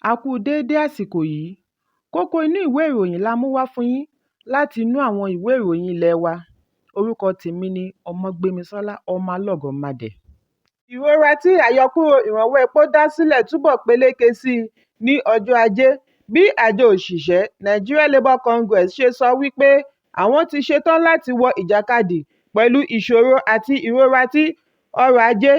A kú déédé àsìkò yìí. Kókó inú ìwé ìròyìn la mú wá fún yín láti inú àwọn ìwé ìròyìn ilé wa. Orúkọ tèmi ni Ọmọgbémisọ́lá Ọmọlọ́gọ̀mádẹ. Ìrora tí àyọkúrò ìrànwọ́ epo dá sílẹ̀ túbọ̀ peléke sí i ní ọjọ́ Ajé bí àjọ òṣìṣẹ́ Nigeria Labour Congress ṣe sọ wí pé àwọn ti ṣe tán láti wọ ìjàkadì pẹ̀lú ìṣòro àti ìrora ti ọrọ̀-ajé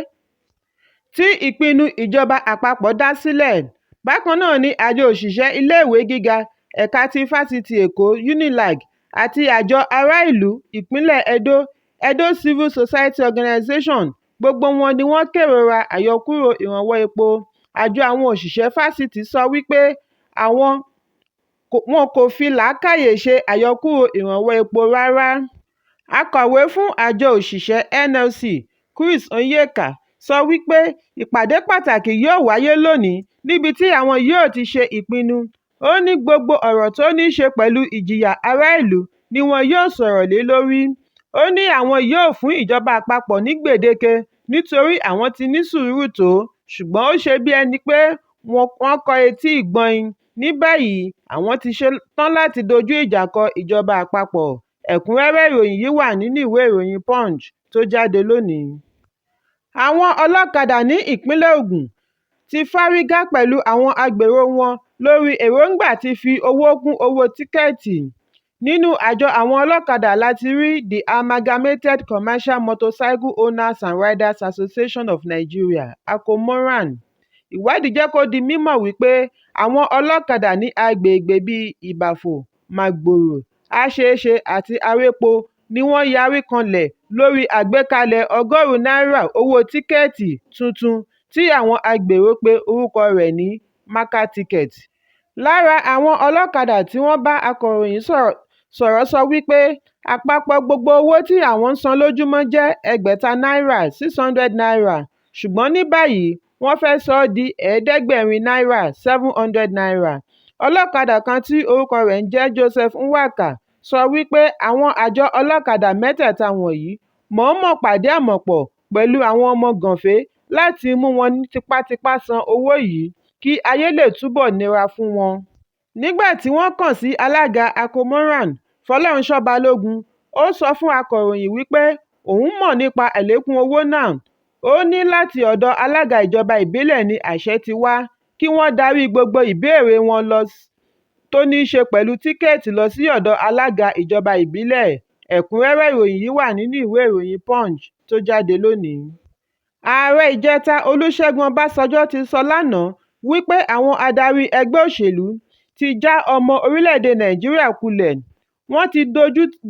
tí ìpinnu ìjọba àpapọ̀ dá sílẹ̀. Bákan náà ni àjọ òṣìṣẹ́ ilé-ìwé gíga ẹ̀ka ti Fásitì Èkó (UNILAG) àti àjọ ará ìlú ìpínlẹ̀ Edo (Edo Civil Society Organization) gbogbo wọn ni wọ́n kérora àyọkúrò ìrànwọ́ epo. Àjọ àwọn òṣìṣẹ́ fásitì sọ wí pé àwọn wọn kò fi làákàyè ṣe àyọkúrò ìrànwọ́ epo rárá. Akọ̀wé fún àjọ òṣìṣẹ́ NLC, Chris Onyeka, sọ wí pé ìpàdé pàtàkì yóò wáyé lónìí níbi tí àwọn yóò ti ṣe ìpinnu. Ó ní gbogbo ọ̀rọ̀ tó ní ṣe pẹ̀lú ìjìyà ará ìlú ni wọn yóò sọ̀rọ̀ lé lórí. Ó ní àwọn yóò fún ìjọba àpapọ̀ ní gbèdéke nítorí àwọn ti ní sùúrù tó, ṣùgbọ́n ó ṣe bí ẹni pé wọ́n kọ etí ìgbọ́yín, ní báyìí àwọn ti ṣe tán láti dojú ìjà kọ ìjọba àpapọ̀. Ẹ̀kúnrẹ́rẹ́ ìròyìn yìí wà nínú ìwé ìròyìn Punch tó jáde lónìí. Àwọn ọlọ́kadà ní ìpínlẹ̀ Ògùn ti fárígá pẹ̀lú àwọn agbèrò wọn lórí èròńgbà àti fi owó kún owó tíkẹ́ẹ̀tì. Nínú àjọ àwọn ọlọ́kadà la ti rí The Amalgamated Commercial Motorcycle Owners and Riders Association of Nigeria (ACOMORAN). Ìwádìí jẹ́ kó di mímọ̀ wípé àwọn ọlọ́kadà ní agbègbè bíi Ìbàfò, Magboro, Aṣeéṣe àti Arépò ní wọ́n yarí kanlẹ̀ lórí àgbékalẹ̀ ọgọ́rùn-ún náírà owó tíkẹ́ẹ̀tì tuntun tí àwọn agbèrò pe orúkọ rẹ̀ ní "maka ticket". Lára àwọn ọlọ́kadà tí wọ́n bá akọ̀ròyìn sọ̀rọ̀ sọ wípé àpapọ̀ gbogbo owó tí àwọn ń san lójúmọ́ jẹ́ ẹgbẹ̀ta náírà (₦600), ṣùgbọ́n ní báyìí wọ́n fẹ́ sọ ọ́ di ẹ̀ẹ́dẹ́gbẹ̀rin náírà (₦700). Ọlọ́kadà kan tí orúkọ rẹ̀ ń jẹ́ Joseph Nwaka sọ wípé àwọn àjọ ọlọ́kadà mẹ́tẹ̀ẹ̀ta wọ̀nyí "mọ̀ọ́mọ̀ pàdí àmọ̀ pọ̀ pẹ̀lú àwọn ọmọ gànfẹ́ láti mú wọn ní tipátipá san owó yìí kí ayé lè túbọ̀ nira fún wọn". Nígbà tí wọ́n kàn sí alága ACOMORAN, Fọlọ́runṣọ́ Balógun, ó sọ fún akọ̀ròyìn wípé òun mọ̀ nípa àlékún owó náà. Ó ní láti ọ̀dọ̀ alága ìjọba ìbílẹ̀ ni àṣẹ ti wá kí wọ́n darí gbogbo ìbéèrè wọn tó ní ṣe pẹ̀lú tíkẹ́ẹ̀tì lọ sí ọ̀dọ̀ alága ìjọba ìbílẹ̀. Ẹ̀kúnrẹ́rẹ́ ìròyìn yìí wà nínú ìwé ìròyìn Punch tó jáde lónìí. Ààrẹ ìjẹta Olúṣẹ́gun Ọbásanjọ́ ti sọ lánàá wípé àwọn adarí ẹgbẹ́ òṣèlú ti já ọmọ orílẹ̀-èdè Nàìjíríà kulẹ̀, wọ́n ti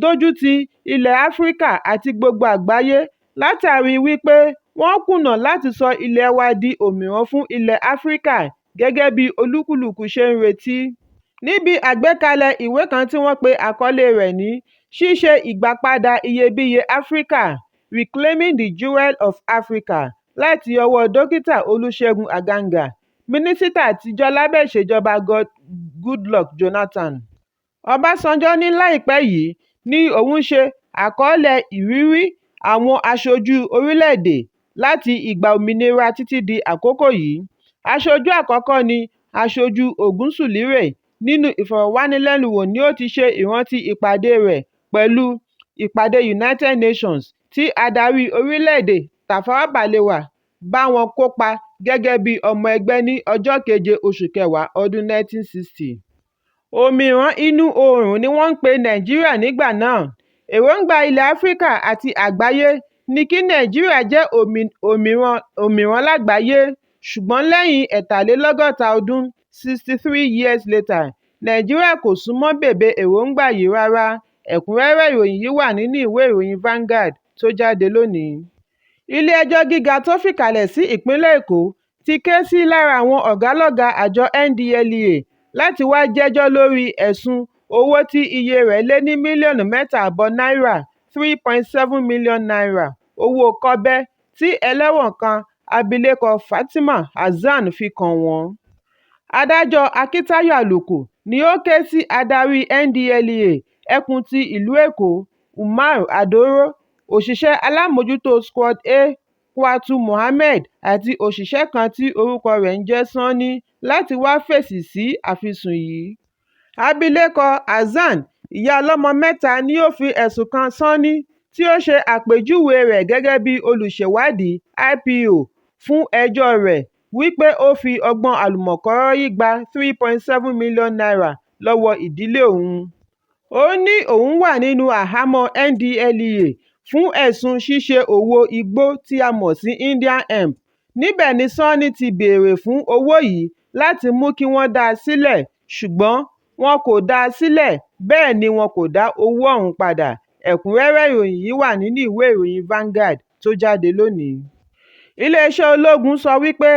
dójú ti ilẹ̀ Áfíríkà àti gbogbo àgbáyé látàrí wípé wọ́n kùnà láti sọ ilẹ̀ wa di òmìrán fún ilẹ̀ Áfíríkà gẹ́gẹ́ bí olúkúlùkù ṣe ń retí. Níbi àgbékalẹ̀ ìwé kan tí wọ́n pe àkọlé rẹ̀ ní "Ṣíṣe ìgbàpadà iyebíye Áfíríkà", Reclaiming the Jewel of Africa, láti ọwọ́ọ Dókítà Olúṣẹ́gun Aganga, mínísítà àtijọ́ lábẹ́ ìṣèjọba Goodluck Jonathan. Ọbásanjọ́ ní láìpẹ́ yìí ni òun ṣe àkọọ́lẹ̀ ìrírí àwọn aṣojú orílẹ̀-èdè láti ìgbà òmìnira títí di àkókò yìí. Aṣojú àkọ́kọ́ ni Aṣojú Ògúnṣùlérè. Nínú ìfọ̀rọ̀wánilẹ́nuwò ní ó ti ṣe ìrántí ìpàdée rẹ̀ pẹ̀lú ìpàdé United Nations tí adarí orílẹ̀-èdè Tafawa Balewa bá wọn kópa gẹ́gẹ́ bí ọmọ ẹgbẹ́ ní ọjọ́ keje oṣù kẹwàá ọdún 1960. Òmìrán inú oòrùn ni wọ́n ń pe Nàìjíríà nígbà náà. Èròńgbà ilẹ̀ Áfíríkà àti àgbáyé ni kí Nàìjíríà jẹ́ òmìrán lágbàáyé, ṣùgbọ́n lẹ́yìn 63 ọdún (63 years later), Nàìjíríà kò sún mọ́ bèbè èròńgbà yìí rárá. Ẹ̀kúnrẹ́rẹ́ ìròyìn yìí wà nínú ìwé ìròyìn Vanguard tó jáde lónìí. Ilé ẹjọ́ gíga tó fìkàlẹ̀ sí ìpínlẹ̀ Èkó ti ké sí lára àwọn ọ̀gá-lọ́gàá àjọ NDLEA láti wá jẹ́jọ́ lórí ẹ̀sùn owó tí iye rẹ̀ lé ní mílíọ̀nù 3.5 náírà (N3.7 million owó kọ́bẹ́) tí ẹlẹ́wọ̀n kan, Abilékọ Fatima Hassan fi kàn wọ́n. Adájọ́ Akíntayọ̀ Àlùkò ni ó ké sí adarí NDLEA ẹkùn ti ìlú Èkó, Umar Adauro, òṣìṣẹ́ alámòjútó Squad A, Kwatu Mohammed àti òṣìṣẹ́ kan tí orúkọ rẹ̀ ń jẹ́ Sanni láti wáá fèsì sí àfisùn yìí. Abilékọ Hasan, ìyá ọlọ́mọ mẹ́ta ni ó fi ẹ̀sùn kan Sanni, tí ó ṣe àpèjúwe rẹ̀ gẹ́gẹ́ bí olùṣèwádìí IPO fún ẹjọ́ọ rẹ̀ wípé ó fi ọgbọ́n àlùmọ̀kọ́rọ́yí gba N3.7 mílíọ̀nù lọ́wọ́ ìdílé òun. Ó ní òun wà nínú àhámọ́ NDLEA fún ẹ̀sùn ṣíṣe òwò igbó tí a mọ̀ sí Indian Hemp. Níbẹ̀ ni Sanni ti béèrè fún owó yìí láti mú kí wọ́n dá a sílẹ̀, ṣùgbọ́n wọn kò dá a sílẹ̀ bẹ́ẹ̀ ni wọn kò dá owó ọ̀hún padà. Ẹ̀kúnrẹ́rẹ́ ìròyìn yìí wà nínú ìwé ìròyìn Vanguard tó jáde lónìí. Iléeṣẹ́ ológun sọ wípé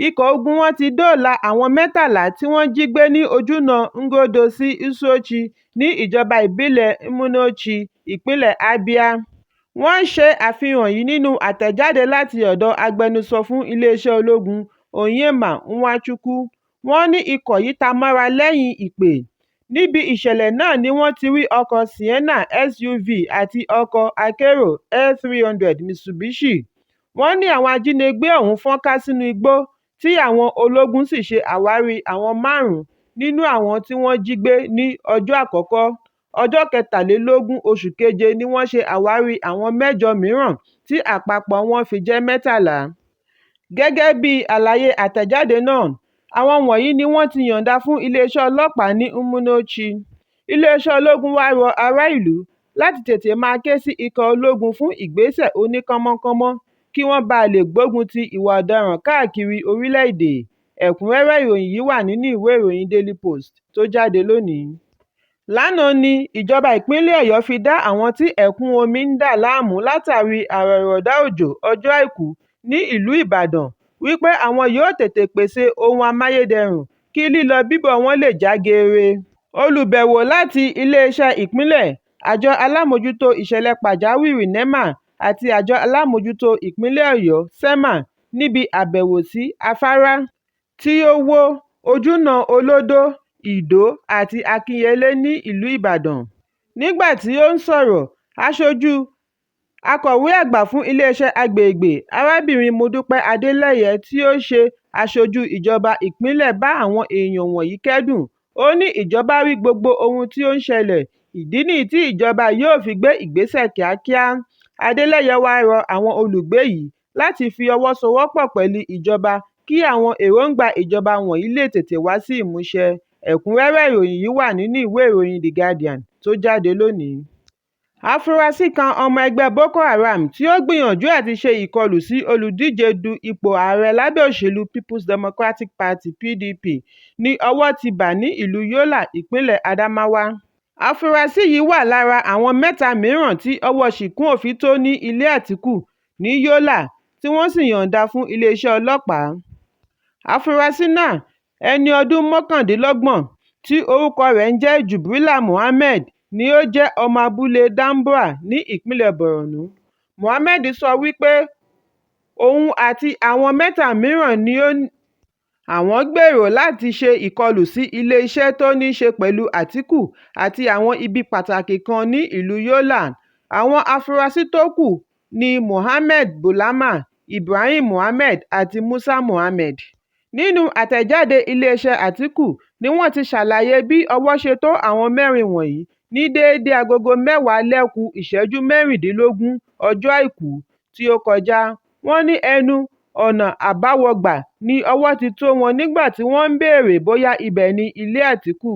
ikọ̀ ogun wọn ti dóòlà àwọn 13 tí wọ́n jí gbé ní ojúnà Ngodo sí Isuochi ní ìjọba ìbílẹ̀ Umunneochi, ìpínlẹ̀ Abia. Wọ́n ṣe àfihàn yìí nínú àtẹ̀jáde láti ọ̀dọ̀ agbẹnusọ fún iléeṣẹ́ ológun Onyema Nwachukwuo. Wọ́n ní ikọ̀ yìí ta mọ́ra lẹ́yìn ìpè. Níbi ìṣẹ̀lẹ̀ náà ni wọ́n ti rí ọkọ̀ Sienna SUV àti ọkọ̀ akérò L300 Mitsubishi. Wọ́n ní àwọn ajínigbé ọ̀hún fọ́nká sínú igbó tí àwọn ológun sì ṣe àwárí àwọn márùn-ún nínú àwọn tí wọ́n jí gbé ní ọjọ́ àkọ́kọ́, ọjọ́ 23 oṣù keje ni wọ́n ṣe àwárí àwọn mẹ́jọ mìíràn tí àpapọ̀ọ wọn fi jẹ́ 13. Gẹ́gẹ́ bí àlàyé àtẹ̀jáde náà, àwọn wọ̀nyí ni wọ́n ti yọ̀ǹda fún iléeṣẹ́ ọlọ́pàá ní Umunneochi. Iléeṣẹ́ ológun wá rọ ará ìlú láti tètè máa ké sí ikọ̀ ológun fún ìgbésẹ̀ oníkànmọ́nkànmọ́ kí wọ́n ba lè gbógun ti ìwà ọ̀daràn káàkiri orílẹ̀-èdè. Ẹ̀kúnrẹ́rẹ́ ìròyìn yìí wà nínú ìwé ìròyìn Daily Post tó jáde lónìí. Lánàá ní ìjọba ìpínlẹ̀ Ọ̀yọ́ fi dá àwọn tí ẹ̀kún omi ń dà láàmú látàrí àrọ̀ọ̀rọ̀dá òjò ọjọ́ Àìkú ní ìlú Ìbàdàn wípé àwọn yóò tètè pèsè ohun amáyédẹrùn kí lílọ-bíbọ̀ wọn lè já geere. Olùbẹ̀wò láti iléeṣẹ́ ìpínlẹ̀, àjọ alámòójútó ìṣẹ̀lẹ̀ pàjáwìrì NEMA àti àjọ alámòójútó ìpínlẹ̀ Ọ̀yọ́ SEMA níbi àbẹ̀wò sí afárá tí ó wó, ojúnà Olódó, Ìdó àti Akinyele ní ìlú Ìbàdàn. Nígbà tí ó ń sọ̀rọ̀, aṣojú akọ̀wé àgbà fún iléeṣẹ́ agbègbè, arábìnrin Modúpẹ́ Adélẹ́yẹ tí ó ṣe aṣojú ìjọba ìpínlẹ̀ bá àwọn èèyàn wọ̀nyí kẹ́dùn. Ó ní ìjọba rí gbogbo ohun tí ó ń ṣẹlẹ̀, ìdí nìyí tí ìjọba yóò fi gbé ìgbésẹ̀ kíákíá. Adélẹ́yẹ wá rọ àwọn olùgbé yìí láti fi ọwọ́ sowọ́pọ̀ pẹ̀lú ìjọba kí àwọn èròńgbà ìjọba wọ̀nyí lè tètè wá sí ìmúṣẹ. Ẹ̀kúnrẹ́rẹ́ ìròyìn yìí wà nínú ìwé ìròyìn The Guardian tó jáde lónìí. Afurasí kan ọmọ ẹgbẹ́ Boko Haram tí ó gbìyànjú àti ṣe ìkọlù sí olùdíje du ipò ààrẹ lábẹ́ òṣèlú People's Democratic Party (PDP) ní ọwọ́ ti bà ní ìlú Yola, ìpínlẹ̀ Adamawa. Afurasí yìí wà lára àwọn mẹ́ta mìíràn tí ọwọ́ ṣìkún òfin tó ní ilé Atiku ní Yola tí wọ́n sì yọ̀ǹda fún iléeṣẹ́ ọlọ́pàá. Afurasí náà, ẹni ọdún 29 tí orúkọ rẹ̀ ń jẹ́ Jubrila Mohammed ni ó jẹ́ ọmọ abúlé Damboa ní ìpínlẹ̀ Borno. Mohammed sọ wípé òun àti àwọn mẹ́ta mìíràn ni àwọn gbèrò láti ṣe ìkọlù sí ilé-iṣẹ́ tó ní ṣe pẹ̀lú Atiku àti àwọn ibi pàtàkì kan ní ìlú Yola. Àwọn afurasí tó kù ní Mohammed Bulama, Ibrahim Mohammed àti Musa Mohammed. Nínú àtẹ̀jáde iléeṣẹ́ Atiku ní wọ́n ti ṣàlàyé bí ọwọ́ ṣe tó àwọn mẹ́rin wọ̀nyí ní déédé aago mẹ́wàá alẹ́ ku ìṣẹ́jú 16 ọjọ́ Àìkú tí ó kọjá. Wọ́n ní ẹnu ọ̀nà àbáwọgbà ní ọwọ́ ti tó wọn nígbà tí wọ́n ń béèrè bóyá ibẹ̀ ni ilé Àtìkù.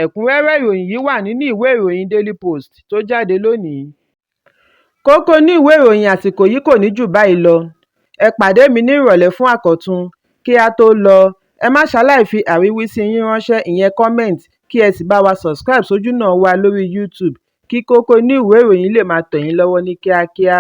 Ẹ̀kúnrẹ́rẹ́ ìròyìn yìí wà nínú ìwé ìròyìn Daily Post tó jáde lónìí. Kókó inú ìwé ìròyìn àsìkò yìí kò ní jù báyìí lọ, ẹ pàdé mi ní ìrọ̀lẹ́ fún àkọ́tún. Kí á tó lọ, ẹ má ṣaláì fi àríwísí yín ránṣẹ́ ìyẹn comment kí ẹ sì bá wa subscribe sójúnà wa lórí YouTube kí kókó inú ìwé ìròyìn lè máa tẹ̀ yín lọ́wọ́ ní kíákíá.